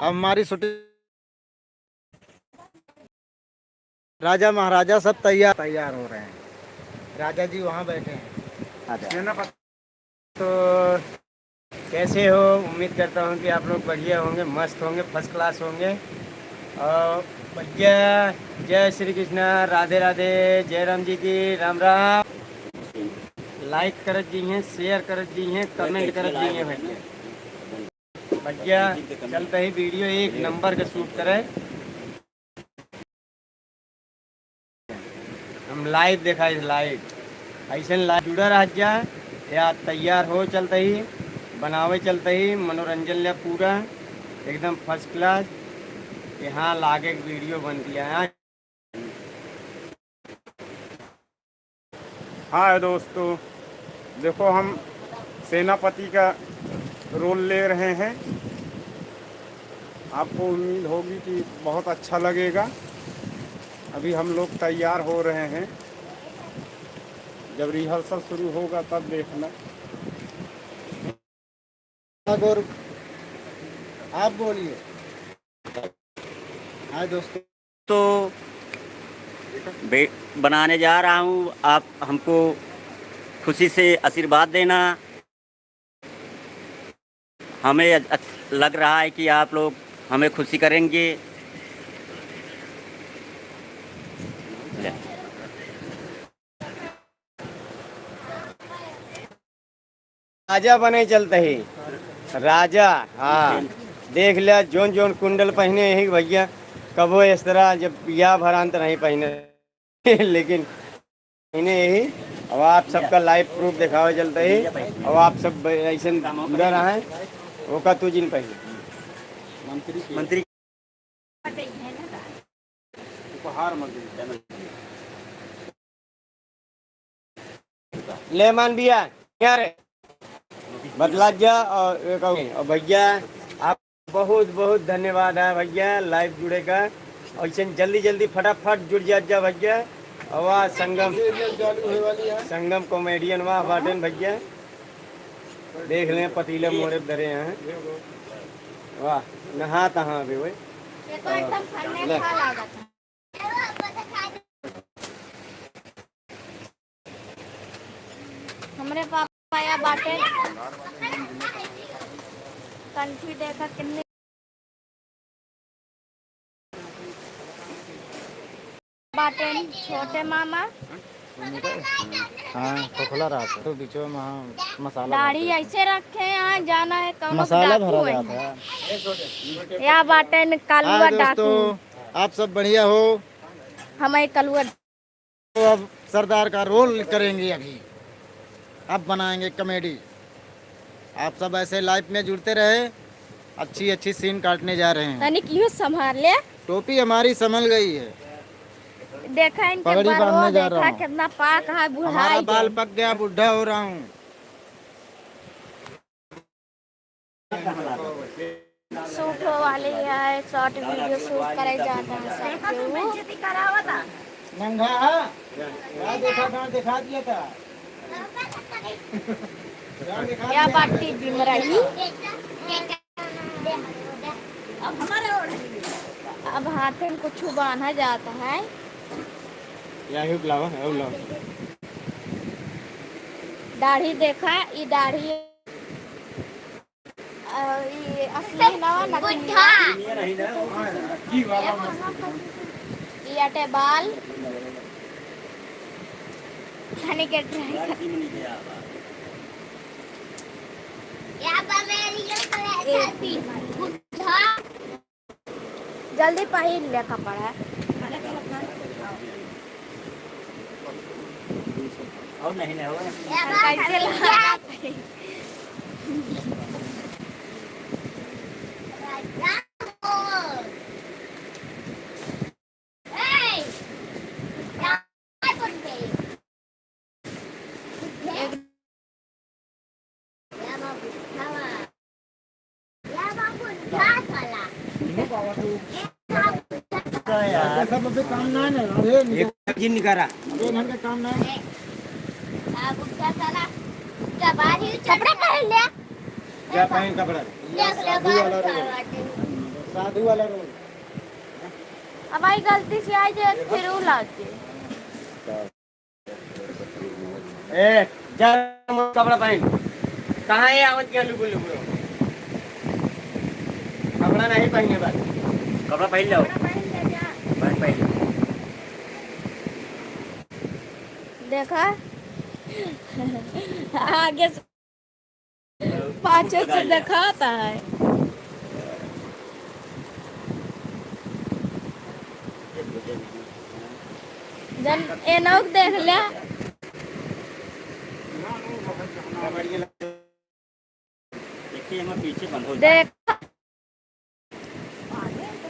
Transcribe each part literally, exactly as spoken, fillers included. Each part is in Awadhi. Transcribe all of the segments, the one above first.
अब हमारी शूटिंग, राजा महाराजा सब तैयार, तैयार हो रहे हैं। राजा जी वहाँ बैठे हैं। अच्छा। तो कैसे हो? उम्मीद करता हूँ कि आप लोग बढ़िया होंगे, मस्त होंगे, फर्स्ट क्लास होंगे। और भैया, जय श्री कृष्णा, राधे राधे, जय राम जी की, राम राम। लाइक करत जइहें, शेयर करत जइहें, कमेंट करत जइहें भैया। भैया, चलते ही वीडियो एक नंबर के शूट करे। हम लाइव देखाई, लाइव। ऐसे लाइव जुड़ा रह जा, या तैयार हो चलते ही, बनावे चलते ही, मनोरंजन ले पूरा, एकदम फर्स्ट क्लास। यहाँ लागे एक वीडियो बनती है। हाय दोस्तों, देखो हम सेनापति का रोल ले रहे हैं। आपको उम्मीद होगी कि बहुत अच्छा लगेगा। अभी हम लोग तैयार हो रहे हैं, जब रिहर्सल शुरू होगा तब देखना। और आप बोलिए। हाय दोस्तों। तो बे-, बनाने जा रहा हूँ, आप हमको खुशी से आशीर्वाद देना। हमें अच-, लग रहा है कि आप लोग हमें खुशी करेंगे। ले। राजा बने चलते ही। राजा, हाँ। देख लिया, जोन जोन कुंडल पहने ही भैया, कबो इस तरह जब या भरांत नहीं पहने। लेकिन इन्हें यही, अब आप सबका लाइव प्रूफ दिखावे चलते ही, अब आप सब ऐसे जुड़ा रहे, ओका तू जिन पहले। मंत्री उपहार मंत्री। ले मान बिया, क्या रे? बतला जा और, और भैया, आप बहुत बहुत धन्यवाद है भैया, लाइव जुड़े का। और ऐसे जल्दी जल्दी फटाफट जुड़ जात जा भैया। और वाह, संगम, संगम कॉमेडियन, वाह बाटेन भैया। देख लें, पतीले मोड़े धरे हैं। वाह, नहा तहाँ भी वही। हमरे पापा या बाटे, कंठी देखा कितने बाटे, छोटे मामा। हाँ, खोखला रहता है। तो बीचो में, हाँ, मसाला दाढ़ी भरते हैं। ऐसे रखे हैं, जाना है कौनो मसाला डाकू भरा है। जाता है। या बाटे न कलुआ हाय डाकू। दोस्तों, आप सब बढ़िया हो? हम एक कलुआ तो अब सरदार का रोल करेंगे अभी, अब बनाएंगे कॉमेडी। आप सब ऐसे लाइव में जुड़ते रहे, अच्छी अच्छी सीन काटने जा रहे हैं। तनिक इहो संभाल ले। टोपी हमारी संभल गई है। देखा इनके पगड़ी बाल, बांधने जा रहा हूँ। कितना पाक है, बुढ़ाई हमारा बाल पक गया, बुढ़ा हो रहा हूँ। शूट हो वाली है, शॉर्ट वीडियो शूट करे जाता है सब केहू। नंगा, हाँ? क्या देखा, कहाँ दिखा दिया था? क्या बाटी बिमराई? अब हाथ में कुछ बांधा जाता है। या ही बुलावा, है बुलावा। दाढ़ी देखा, ई दाढ़ी अ, ई असली नवा नकली बुढ़ा। ई अटे बाल। तनी के ट्राई कर। ए, बुढ़ा। जल्दी पहिर ले कपड़ा। और नहीं, नहीं होगा। कैसे लगा? सब अभी काम ना है ना, अरे एक जिन करा। अरे ढंग के काम ना है। कपड़ा पहन ले। क्या पहन कपड़ा? ये वाला रे। साधु वाला रोल। अब आई गलती से आई जे फिर उ लाग जे। ए, जा, कपड़ा पहन। कहाँ है आवत के लुगु लुगु? कपड़ा नहीं पहने बा। कपड़ा पहन लो। पहन, पहन लो। देखा? आगे से पाछे से देखाता है। जन एनोक देख ले। देखिए, हमारे पीछे बंद हो देख।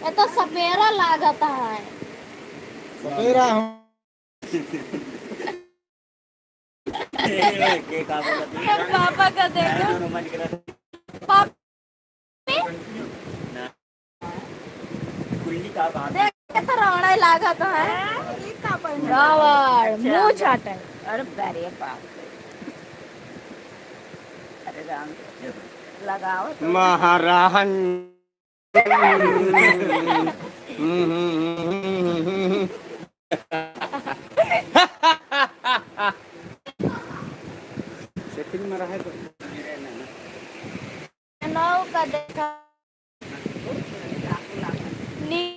ये तो सपेरा लागत है। सपेरा हम। के का बोलत है? पापा का देखो। पापा। देख, तो रोड़ा ही लागत है। रावण, मुंह चाटे। अरे बाप रे। अरे राम, लगाओ तो। महाराहन। सेटिंग में रहे तो। नौ का देखा। नी-,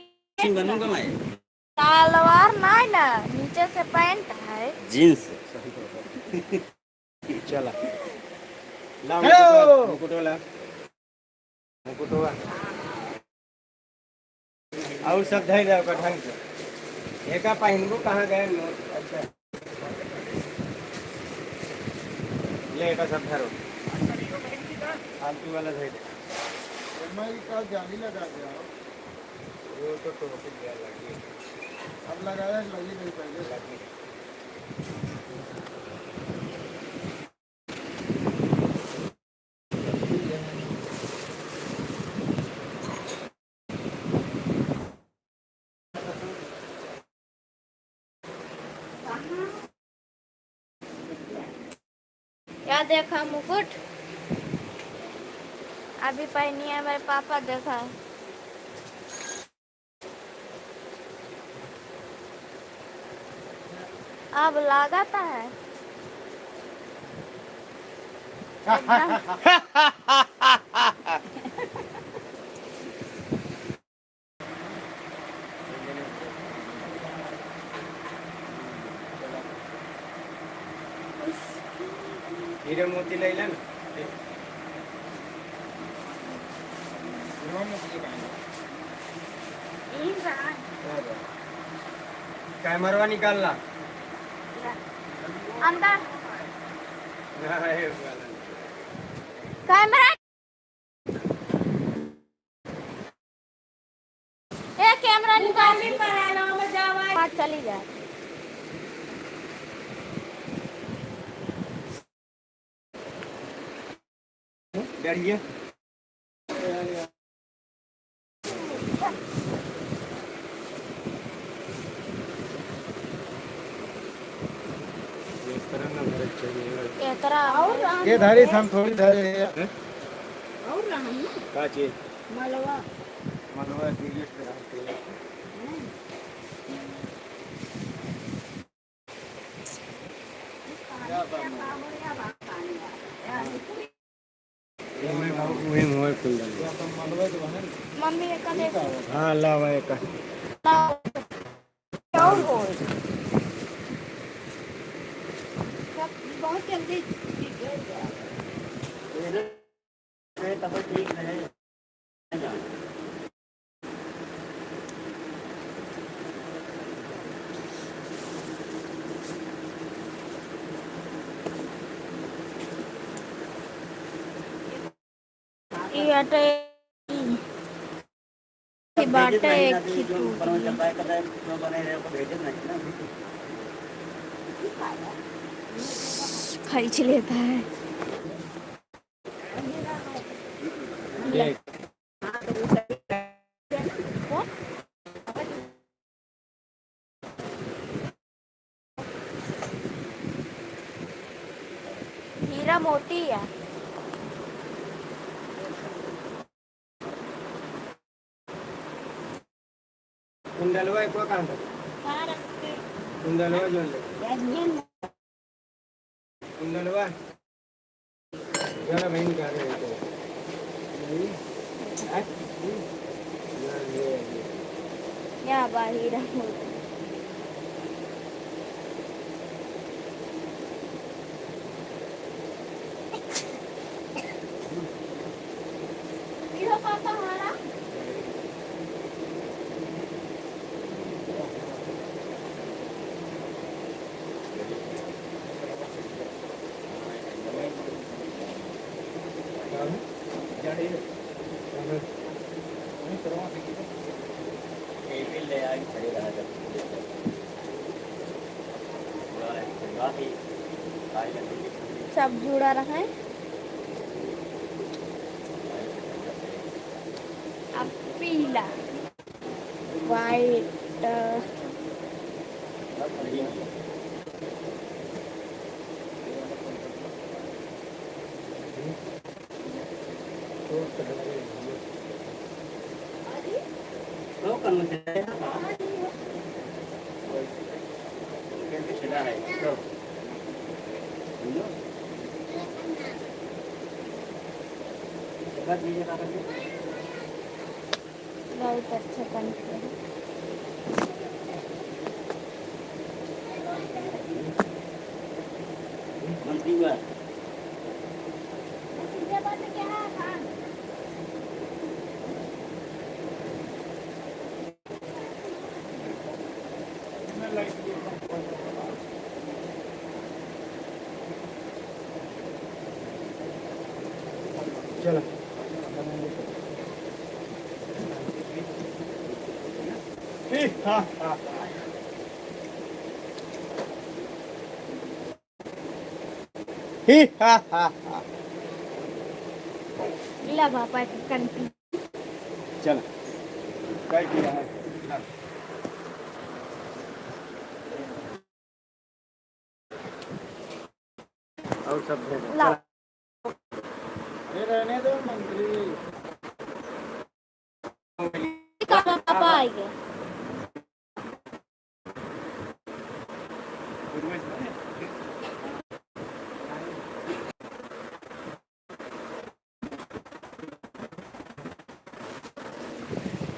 सलवार नहीं ना, नीचे से पैंट है। जींस। चला। ला, हेलो। मुकुटवा, मुकुटवा ला। मुकुटवा। और सब धइ दे ओकर ढंग से। एका पहिनबू कहाँ गए? अच्छा। ले, एका सब धरो। फालतू वाला धइ दे। मैं का जाली लगा दे आओ। वो तो टोपी दिया लगी। अब लगाया लगी नहीं पहले। लगी। या देखा मुकुट, अभी पहनी है मेरे पापा, देखा। अब लागत है। एकदम। हीरे मोती लैला ना। हीरे मोती कहाँ है? यहीं पे है। कैमरवा निकाल ला। अंदर। कैमरा। ए, कैमरा निकाल। हाँ, चली जा। डरिए। एकरा ये धरी से हम थोड़ी धरे हैं। हैं? और रहन ना। का चीज? मलवा। मलवा के लिए से रहते हैं। हम्म। वही मोबाइल, वही मोबाइल खोल डालो। मम्मी एक का दे। हाँ, लावा एक का। लाओ। और हो। सब बहुत जल्दी ठीक हो गया। तब ठीक रहे। ई हटे, ई बाटे एक ही टूट गया। खींच लेता है। देख। हीरा मोती है। कुंडलवा एको कहाँ था? कुंडलवा जो ले। कुंडलवा। जरा बहन का रे एको। हैं? या बाहिर हम। सब जुड़ा रहा है। अब पीला, वाइट। बहुत अच्छा कंठ है। चलो। ही हा हा हा। ही हा हा हा। ला बापा एक कंठी। चल। काय किया है? ला। और सब दे दो। ला। चला। अरे रहने दो मंत्री। पापा आएंगे।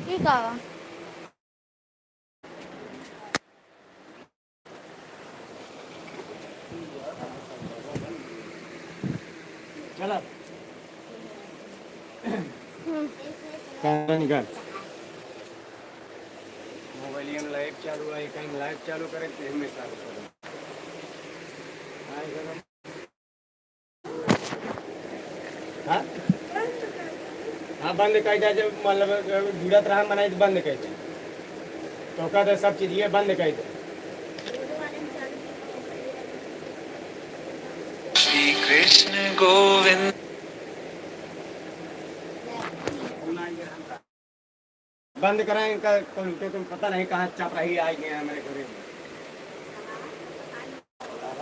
ठीक है। चला। हम्म। कहाँ निकाल? मोबाइल में लाइव चालू है, कहीं लाइव चालू करे, तो हमें चालू करो। हाँ? हाँ, बंद कर दे, जब मतलब जुड़त रहा मनाई तो बंद कर दे। तो कहते सब चीज ये बंद कर दे। श्री कृष्ण गोविंद। बंद कराए इनका, कोई उनके तुम पता नहीं कहाँ चपराही आ गए हैं हमारे घरे में।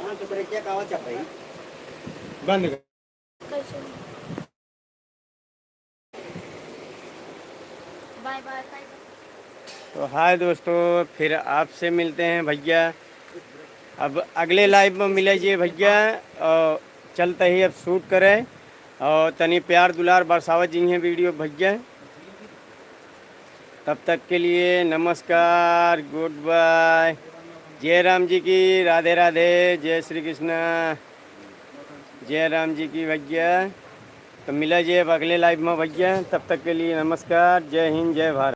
हाँ, तो तेरे क्या कहा चपराही? बंद कर। Bye bye. तो हाय दोस्तों, फिर आपसे मिलते हैं भैया। अब अगले लाइव में मिले जी भैया, और चलते ही अब शूट करें और तनी प्यार दुलार बरसावत जी हैं वीडियो भैया। तब तक के लिए नमस्कार, गुड बाय, जय राम जी की, राधे राधे, जय श्री कृष्णा, जय राम जी की भैया। तो मिला जी अब अगले लाइव में भैया, तब तक के लिए नमस्कार, जय हिंद, जय भारत।